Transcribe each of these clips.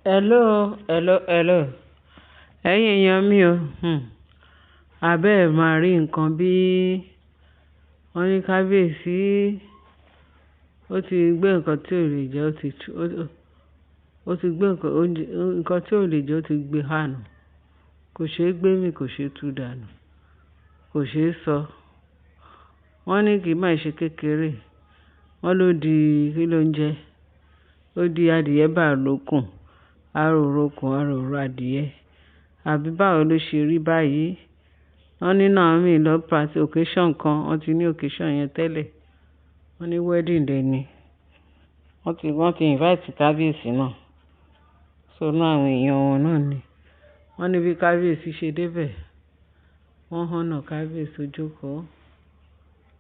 Hello, hello, hello. Ẹ̀yin èèyàn mi o, abẹ́ ẹ̀ máa rí nǹkan bí wọ́n ní kábíyèsí ó ti gbé nǹkan tí ò lè jẹ, ó ti gbé nǹkan, oúnjẹ, nǹkan tí ò lè jẹ ó ti gbé hànú. Kò ṣe é gbé mì, kò ṣe é tú dànù, kò ṣe é sọ. Wọ́n ní kì í má ṣe kékeré. Wọ́n ló di kí ló ń jẹ? Ó di adìẹ bá lókun, aró rokùn, aró ro adìẹ. Àbí báwo ló ṣe rí báyìí? Wọ́n ní Naomi lọ party occasion kan, wọ́n ti ní occasion yẹn tẹ́lẹ̀. Wọ́n ní wedding dẹ̀ ni. Wọ́n ti invite kábíyèsí náà. So inú àwọn èèyàn wọn náà ni. Wọ́n ní bí kábíyèsí ṣe dé bẹ̀, wọ́n honour kábíyèsí ó jókòó.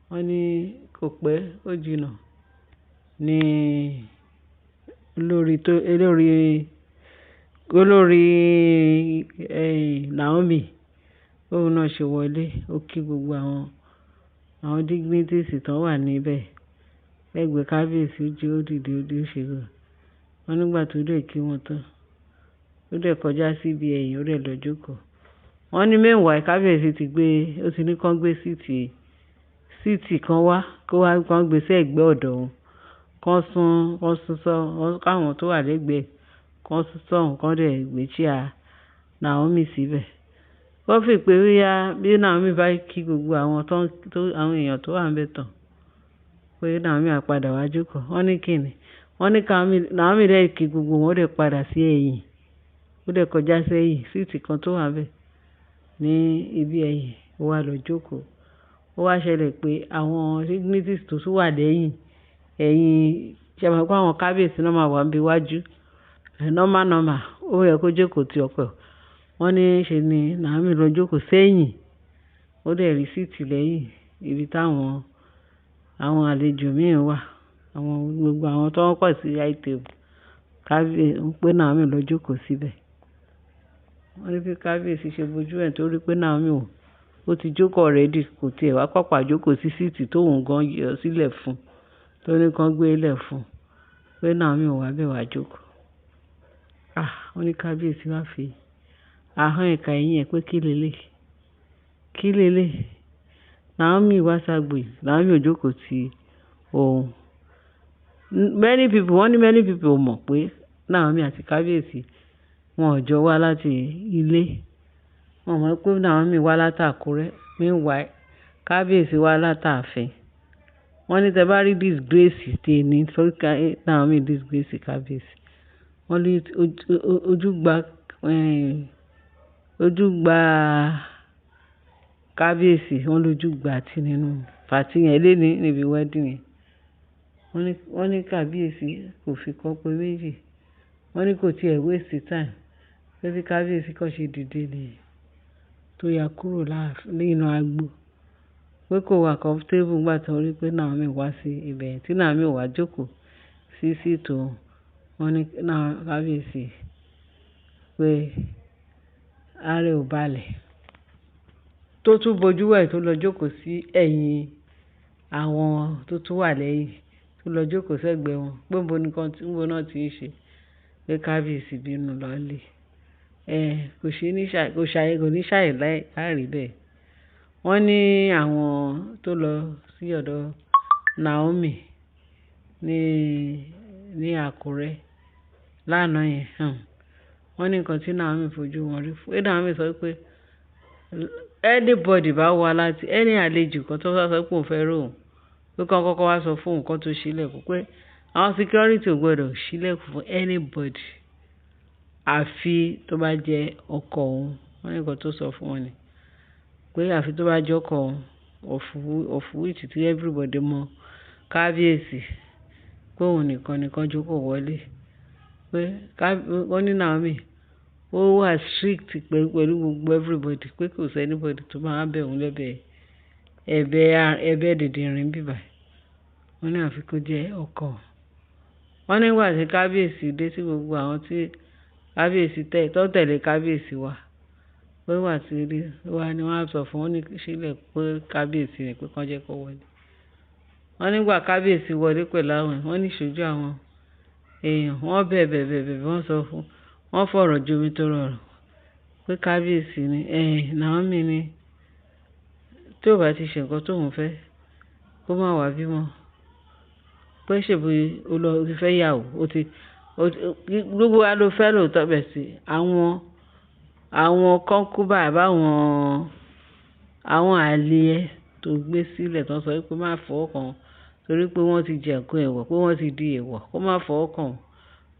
Wọ́n ní kò pẹ́, ó jìnnà ní olórí tó, olórí, olórí, Naomi. Bóun náà ṣe wọlé, ó kí gbogbo àwọn dignitaries tó wà níbẹ̀. Lẹ́gbẹ̀ẹ́ kábíyèsí ó jí ó dìde ó dé ó ṣe gbogbo. Wọ́n nígbà tó dé kí wọn tán, ó dẹ̀ kọjá síbi ẹ̀yìn, ó dẹ̀ lọ jókòó. Wọ́n ní meanwhile kábíyèsí ti gbé, ó ti ní kí wọ́n gbé seat kan wá, kó wá, kí wọ́n gbé sí ẹ̀gbẹ́ ọ̀dọ̀ òun. Kán sún sọ́, káwọn tó wà lẹ́gbẹ̀ẹ́, kán sún sọ́hùn, kán dẹ̀ gbé chair Naomi síbẹ̀. Wọ́n fi pé bóyá bí Naomi bá kí gbogbo àwọn tó, àwọn èèyàn tó wà níbẹ̀ tán, pé Naomi á padà wá jókòó. Wọ́n ní kí ni? Wọ́n ní Naomi dẹ̀ kí gbogbo wọn, ó dẹ̀ padà sí ẹ̀yìn. Ó dẹ̀ kọjá sẹ́yìn, seat kan tó wà níbẹ̀ ní ibi ẹ̀yìn, ó wá lọ jókòó. Ó wá ṣẹlẹ̀ pé àwọn dignitaries tó tún wà lẹ́yìn, ẹ̀yìn, ṣé ẹ mọ̀ pé àwọn kábíyèsí náà máa wà níbi iwájú. Normal normal, ó yẹ kó jókòó ti ọkọ ẹ̀. Wọ́n ní ṣe ni Naomi lọ jókòó sẹ́yìn. Ó dẹ̀ rí seat lẹ́yìn ibi táwọn, àwọn àlejò mìíràn wà. Àwọn gbogbo àwọn tó ń pọ̀ sí high table. Kábíyèsí, pé Naomi lọ jókòó síbẹ̀. Wọ́n ní bí kábíyèsí ṣe bojú ẹ̀ torí pé Naomi ò, ó ti jókòó already, kò tí ì wá pàpà jókòó sí seat tóun gan yọ sílẹ̀ fún, tó ní kí wọ́n gbé lẹ̀ fún, pé Naomi ò wá bẹ̀ wá jókòó. Ah! Wọ́n ní kábíyèsí wá fi ahọ́n ẹ̀ka eyín ẹ pé kí leleyii? Kí leleyii? Naomi wá ságbó yìí, Naomi ò jókòó ti òun. Many people, wọ́n ní many people ò mọ̀ pé Naomi àti kábíyèsí wọn ò jọ wá láti ilé. Wọ́n mọ̀ pé Naomi wá láti Àkúrẹ́. Meanwhile, kábíyèsí wá láti ààfin. Wọ́n ní tí ẹ bá rí disgrace tí ẹni tó Naomi disgrace kábíyèsí. Wọ́n ní ojú gba, ojú gba kábíyèsí, wọ́n lójú gba tí nínú party yẹn léni níbi wedding yẹn. Wọ́n ní kábíyèsí kò fi kọ́ pé méjì. Wọ́n ní kò tí ì waste time. Pé bí kábíyèsí kan ṣe dìde nìyẹn tó ya kúrò láàfin nínú agbo. Pé kò wà comfortable nígbà tí wọ́n rí pé Naomi wá sí ibẹ̀ tí Naomi ò wá jókòó sí seat òun. Wọ́n ní kábíyèsí pé ara ẹ̀ ò balẹ̀. Tó tún bojú wẹ̀ tó lọ jókòó sí ẹ̀yìn àwọn tó tún wà lẹ́yìn, tó lọ jókòó sẹ́gbẹ̀ẹ́ wọn. Pé níbo nìkan tí, níbo náà tí ń ṣe. Pé kábíyèsí bínú lọlé. Kò ṣe ní ṣàì, kò ṣàì, kò ní ṣàì láì rí bẹ́ẹ̀. Wọ́n ní àwọn tó lọ sí ọ̀dọ̀ Naomi ní Àkúrẹ́ lánàá yẹn. Wọ́n ní nǹkan tí Naomi fojú wọn rí. Pé Naomi sọ pé anybody bá wá láti any àlejò kan tó bá sọ pé òun fẹ́ rí òun, pé kí wọ́n kọ́kọ́ wá sọ fún òun kó tó ṣí ilẹ̀kùn pé àwọn security ò gbọdọ̀ ṣí ilẹ̀kùn fún anybody. Àfi tó bá jẹ́ ọkọ òun. Wọ́n ní nǹkan tó sọ fún wọn ni. Pé àfi tó bá jẹ́ ọkọ òun of which tí everybody mọ̀ kábíyèsí pé òun nìkan ni kí wọ́n jókòó wọlé. Pé wọ́n ní Naomi ó wà strict pẹ̀lú gbogbo everybody pé kò sí anybody tó máa bẹ̀ òun lẹ́bẹ̀ẹ́ ẹ̀bẹ̀ dìdìnrìn bíbà. Wọ́n ní àfi kó jẹ́ ọkọ òun. Wọ́n nígbà tí kábíyèsí dé tí gbogbo àwọn tí kábíyèsí tẹ̀, tó tẹ̀lé kábíyèsí wá. Pé wà tí rí wá ni wọ́n á sọ fún wọn ní sílẹ̀ pé kábíyèsí ni pé kí wọ́n jẹ́ kó wọlé. Wọ́n nígbà kábíyèsí wọlé pẹ̀lú àwọn, wọ́n ní ìṣojú àwọn èèyàn, wọ́n bẹ̀ bẹ̀ bẹ̀ bẹ̀ wọ́n sọ fún, Wọ́n fọ̀rọ̀ jomi toro ọ̀rọ̀ pé kábíyèsí ni, Naomi ni tí ò bá ti ṣe nǹkan tóun fẹ́ kó má wá bímọ. Pé ṣèbí o lọ, o ti fẹ́ ìyàwó, o ti, gbogbo wa ló fẹ́ lóòótọ́ bẹ́ẹ̀ sí. Àwọn concubine àbí àwọn àlè ẹ tó gbé sílẹ̀ tó ń sọ wípé má fọwọ́ kàn wọ́n torí pé wọ́n ti jẹ nǹkan èèwọ̀, pé wọ́n ti di èèwọ̀, kó má fọwọ́ kàn wọ́n.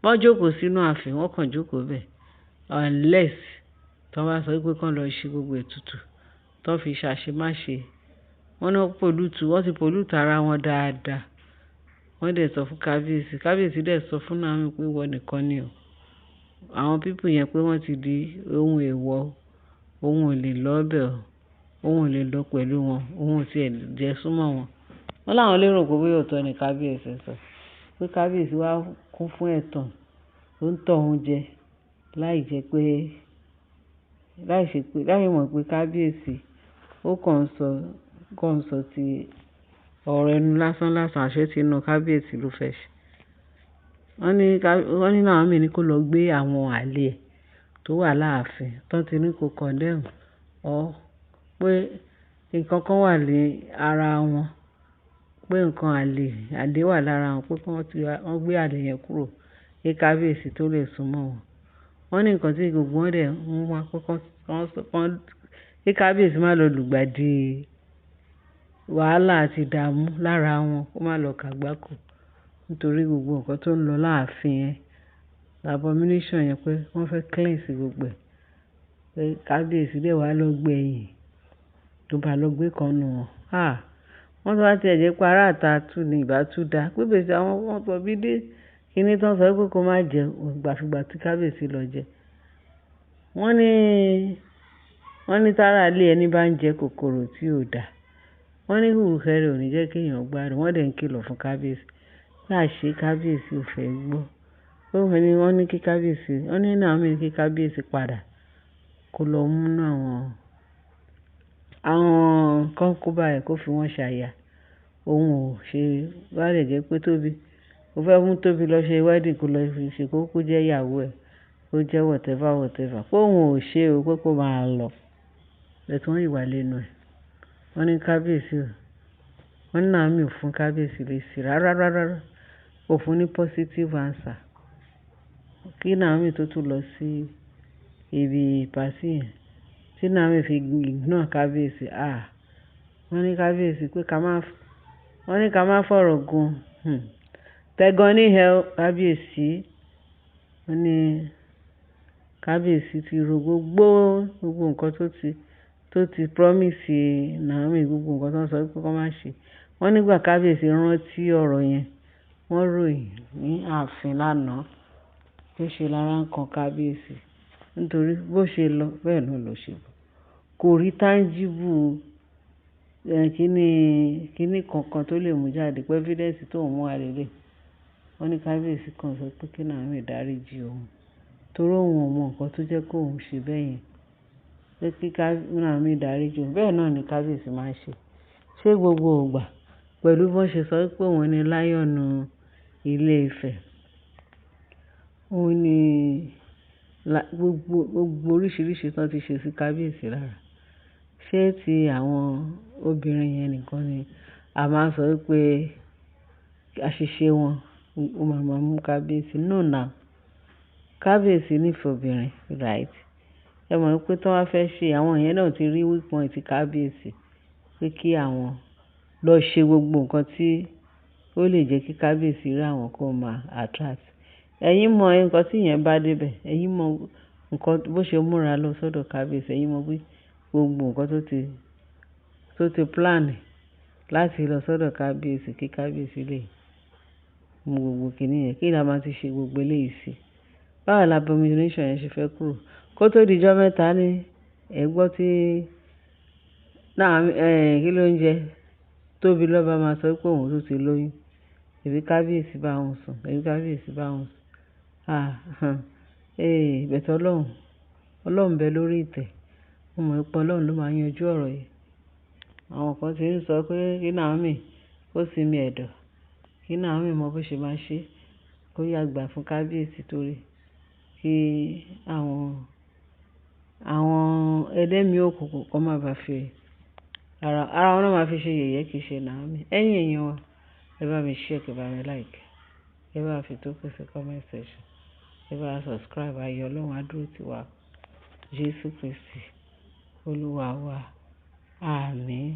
Wọ́n jókòó sínú ààfin, wọ́n kàn jókòó bẹ́ẹ̀ unless tí wọ́n bá sọ wípé kí wọ́n lọ ṣe gbogbo ètùtù tó fi ṣàṣemáṣe. Wọ́n ní wọ́n pollute, wọ́n ti pollute ara wọn dáadáa. Wọ́n dẹ̀ sọ fún kábíyèsí, kábíyèsí dẹ̀ sọ fún Naomi pé ìwọ nìkan ni o. Àwọn people yẹn pé wọ́n ti di ohun èèwọ̀, òun ò lè lọ bẹ̀ o, òun ò lè lọ pẹ̀lú wọn, òun ò tí ì jẹ́ súnmọ́ wọn. Wọ́n láwọn lérò pé bóyá òótọ́ ni kábíyèsí ń sọ. Pé kábíyèsí wá kún fún ẹ̀tàn tó ń tàn òun jẹ láì jẹ́ pé, láì ṣe pé, láì mọ̀ pé kábíyèsí ó kàn ń sọ ti ọ̀rọ̀ ẹnu lásán lásán àṣé tí inú kábíyèsí ló fẹ́ ṣe. Wọ́n ní Naomi ní kó lọ gbé àwọn àlè ẹ tó wà láàfin tó ti ní kó condemn ọ pé nǹkan kan wà ní ara wọn, pé nǹkan àlè, àlè wà lára wọn pé kí wọ́n ti wá, wọ́n gbé àlè yẹn kúrò kí kábíyèsí tó lè súnmọ́ wọn. Wọ́n ní nǹkan tí gbogbo wọn dẹ̀ ń wá pé kí kábíyèsí má lọ lùgbàdì wàhálà àti ìdààmú lára wọn, kó má lọ kàgbákò. Nítorí gbogbo nǹkan tó ń lọ láàfin yẹn, abomination yẹn pé wọ́n fẹ́ cleanse gbogbo ẹ̀. Pé kábíyèsí dẹ̀ wá lọ gbẹ̀yìn tó bá lọ gbé kan nù wọn. Ah! Wọ́n tó bá ti ẹ̀ jẹ́ pé ará ìta tú ni ìbá tú dá. Pé bẹ́ẹ̀ sì àwọn wọ́n sọ bí dé kíní tó ń sọ wípé kó má jẹ ìgbàkúgbà tí kábíyèsí lọ jẹ. Wọ́n ní tára ilé ẹni bá ń jẹ kòkòrò tí ò dá. Wọ́n ní ìrùkẹ̀rẹ̀ ò ní jẹ́ kí èèyàn gbádùn. Wọ́n dẹ̀ ń kìlọ̀ fún kábíyèsí. Pé àṣé kábíyèsí ò fẹ́ gbọ́. Pé wọ́n ní, wọ́n ní kí kábíyèsí, wọ́n ní Naomi ní kí kábíyèsí padà kó lọ mú àwọn concubine ẹ̀ kó fi wọ́n ṣaya. Òun ò ṣe, bá lè jẹ́ pé Tóbi, ó fẹ́ mú Tóbi lọ ṣe wedding kó lọ fi ṣe kó kú jẹ́ ìyàwó ẹ̀, kó jẹ́ whatever, whatever. Pé òun ò ṣe o, pé kó máa lọ. But wọ́n yìí wà lẹ́nu ẹ̀. Wọ́n ní kábíyèsí o. Wọ́n ní Naomi ò fún kábíyèsí lésì rárá, rárá, rárá. Kò fún ní positive answer. Kí Naomi tó tún lọ sí ibi party yẹn, tí Naomi fi ignore kábíyèsí. Ah! Wọ́n ní kábíyèsí pé ká má, wọ́n ní ká má fọ̀rọ̀ gun. Tẹ̀gàn ní ẹ o, kábíyèsí. Wọ́n ní kábíyèsí ti ro gbogbo nǹkan tó ti promise Naomi, gbogbo nǹkan tó ń sọ wípé kó má ṣe. Wọ́n nígbà kábíyèsí rántí ọ̀rọ̀ yẹn, wọ́n ròyìn ní ààfin lánàá. Pé ṣe lára ń kan kábíyèsí. Nítorí bó ṣe lọ bẹ́ẹ̀ náà ló ṣe bọ̀. Kò rí tangible, kíní kankan tó lè mú jáde pé evidence tó ń mú wá lélẹ̀. Wọ́n ní kábíyèsí kan sọ pé kí Naomi dáríji òun. Torí òun ò mọ nǹkan tó jẹ́ kó òun ṣe bẹ́ẹ̀ yẹn. Pé kí Naomi dáríji òun. Bẹ́ẹ̀ náà ni kábíyèsí máa ń ṣe. Ṣé gbogbo ìgbà pẹ̀lú bí wọ́n ṣe sọ wípé òun ni lion ilé Ifẹ̀. Òun ni gbogbo oríṣìíríṣìí tó ti ṣe sí kábíyèsí lára. Ṣé tí àwọn obìnrin yẹn nìkan ni a máa ń sọ wípé àṣìṣe wọn ó máa máa mú kábíyèsí? No now. Kábíyèsí nífẹ̀ẹ́ obìnrin, right? Ẹ mọ̀ wípé tí wọ́n fẹ́ ṣe àwọn yẹn náà ti rí weak point kábíyèsí pé kí àwọn lọ ṣe gbogbo nǹkan tí ó lè jẹ́ kí kábíyèsí rí àwọn kó máa attract. Ẹ̀yin mọ nǹkan tí ìyẹn bá dé bẹ̀. Ẹ̀yin mọ nǹkan bó ṣe múra lọ sọ́dọ̀ kábíyèsí. Ẹ̀yin mọ bí gbogbo nǹkan tó ti plan láti lọ sọ́dọ̀ kábíyèsí kí kábíyèsí lè mú gbogbo kíní yẹn. Kí ni a máa ti ṣe gbogbo eléyìí sí? Báwo la abomination yẹn ṣe fẹ́ kúrò? Kó tó di ọjọ́ mẹ́ta ní ẹ gbọ́ tí náà, kí ló ń jẹ? Tóbi lọ́ba máa sọ pé òun tó ti lóyún. Ẹbí kábíyèsí bá òun sùn, ẹbí kábíyèsí bá òun sùn. Ah! But Ọlọ́run, Ọlọ́run bẹ lórí ìtẹ́. Mo mọ̀ pé Ọlọ́run ló máa yanjú ọ̀rọ̀ yìí. Àwọn kan tí ń sọ pé kí Naomi kó sinmi ẹ̀dọ̀, kí Naomi mọ bó ṣe máa ṣe, kó yá gbà fún kábíyèsí torí kí Kí àwọn ẹlẹ́mìí òkùnkùn kó má ba fi ara wọn náà máa fi ṣe yẹ̀yẹ́, kì í ṣe Naomi. Ẹ̀yin èèyàn wa, ẹ bá mi share, kẹ bá mi like, ẹ bá fi tó kù sí comment section, ẹ bá subscribe. Ayọ̀ Ọlọ́run á dúró tì wá. Jésù Kristi Olúwa wa. Àmín.